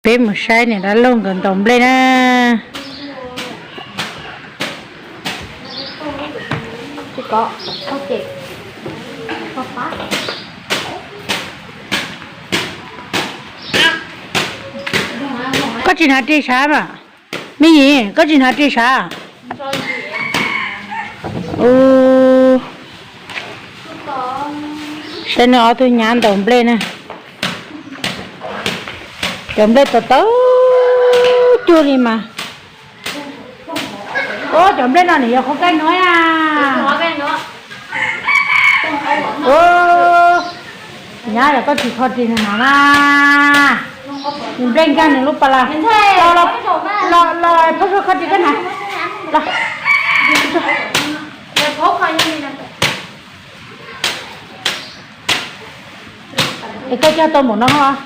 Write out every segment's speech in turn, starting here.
Peb mus saib niam dab laug nkawd ntaus nplej na. Koj tsis hnav ris sav mas, me nyuam, koj tsis hnav ris sav? Saib nws ob tug nyab ntaus nplej na. Cov nplej tau tawv cuag li mas. Cov nplej no nws yog qhov nqaij no na. Nyab, yog koj tsis kho ris nws hnav na. Nws nplej nkag nws lub pas las. Los, los, los, phauj Suab kho ris koj hnav. Los. Es koj cog tau npaum no os?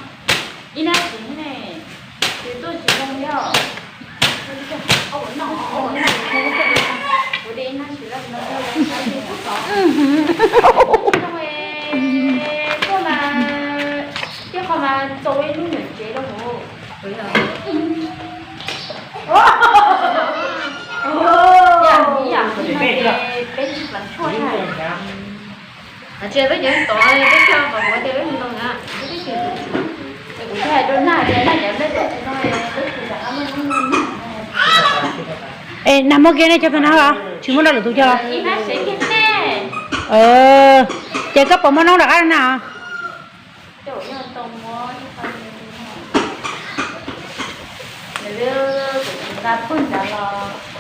Es nag muab kiag nej cov tag nab los tsis muab rau lwm tus cog los? Ces koj puas muaj noob rov qab na?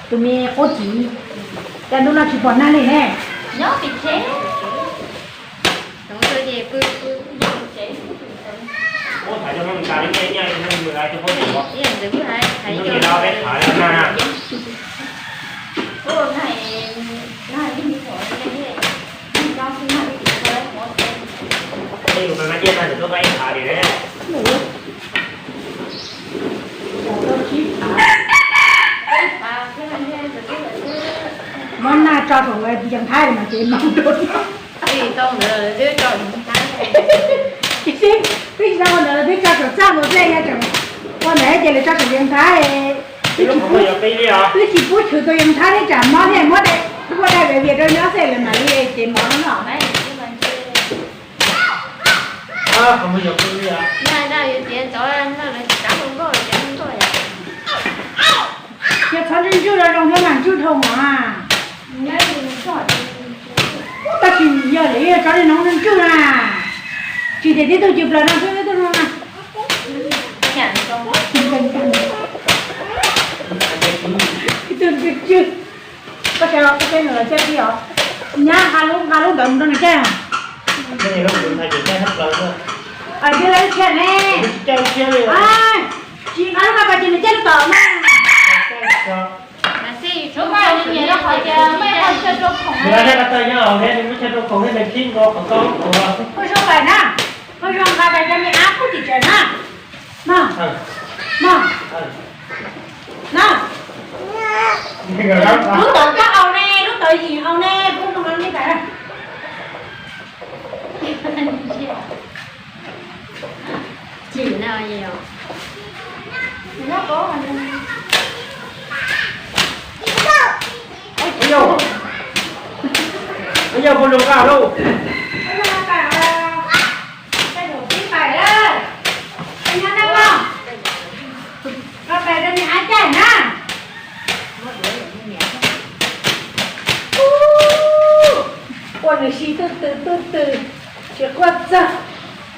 Tus me qub txiv, cas ntu no tsis pom nag li ne? Muab nag tso saum yeev thaib mas ces no. Twb tsis tau ua ntawd twb tso saum txaj mus thiaj yog tseem ua ntawd ces lawv tso saum yeev thaib. Twb tsis pub chwv tau yeev thaib thiab tsam mob thiaj muab dai, muab dai vias vias rau nyob xwb lawv mam li ces mov no. Yog txhob ntswj ntswj los zoo thiab mas ntswj dhau mas. Tab sis yog lawv tso li no ntswj na, tsis tias tib tug cws plaws no xwb tib tug no na. Tib tug ntswj. Koj saib, koj saib nws los caij tib os. Nyab, nqa lub, nqa lub ntawd mus rau nws caij. Twb lawv tshiab ne. Tsis nqa lub nqa pas ces nws caij lub tom mas. Koj zoo pais na, koj zoo nqa pas cov me ab pub tim tsev na. No, no, no. Lub tawv kab au ne, lub tawv yim au ne, pub rau nws li tas. Yog, yog pub zoo nqa lauj. Ua nws si twj tw twj tw, tsis quaj txog.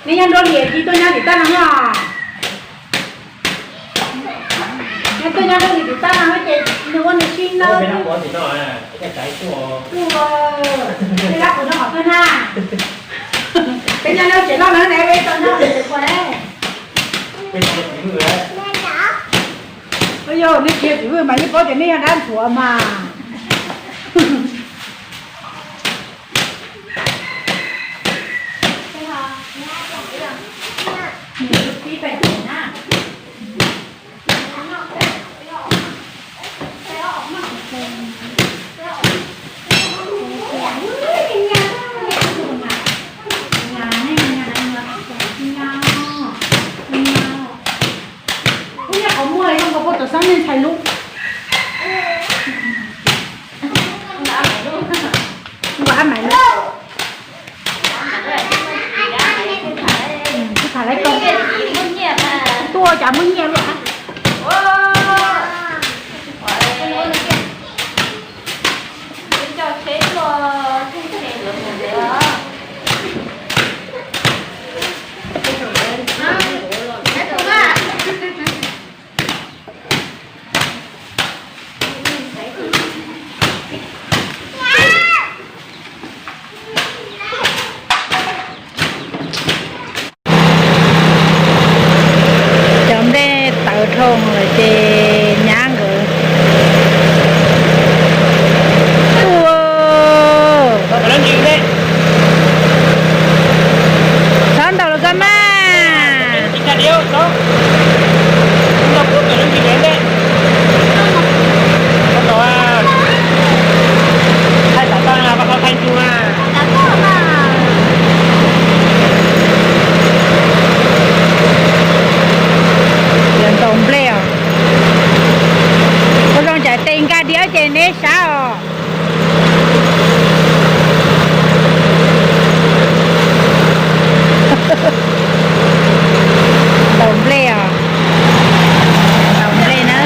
Nws nyob nrau liam tsis tuaj nyob tim tab no os. Nws tuaj nyob nrau tim tab no ces nws ua nws si no. Ua, tej lab qhov no qhov twg na? Peb nyob lub tsev loj no ne, peb tau nyob tsev qhua ne. Yog nej tsis yog txiv Vwj mas yeej paub tias nej yog dab ntxuav mas. Ib qhov muag zoo nkaus puag tom xab nej ntxhais lub. Nkaus hab mais lub. Tsis tham lawv koj. Tuaj cas muaj nyiaj lawm. Cov nplej tawv dhau lawm ces nyab nkawd tuaj. Txhob ntaus los koj mas. Yuav ntaus nplej os. Ua zoo cas tes nkag diav ces neb sab os. Ntaus nplej os. Ntaus nplej na.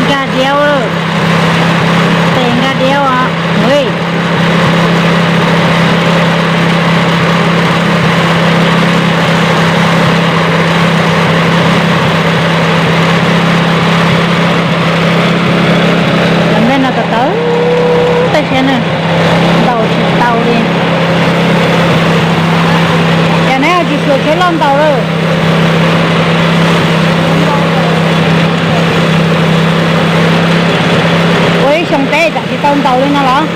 Nkag diav, tes nkag diav os. Cov nplej no tawv tawv, tej siab na, ntaus tsis tau li. Cas neb tsis xyuas tsheb loj ntaus lawm? Ua ib xyoo peb tsam tsis tau ntaus li no los?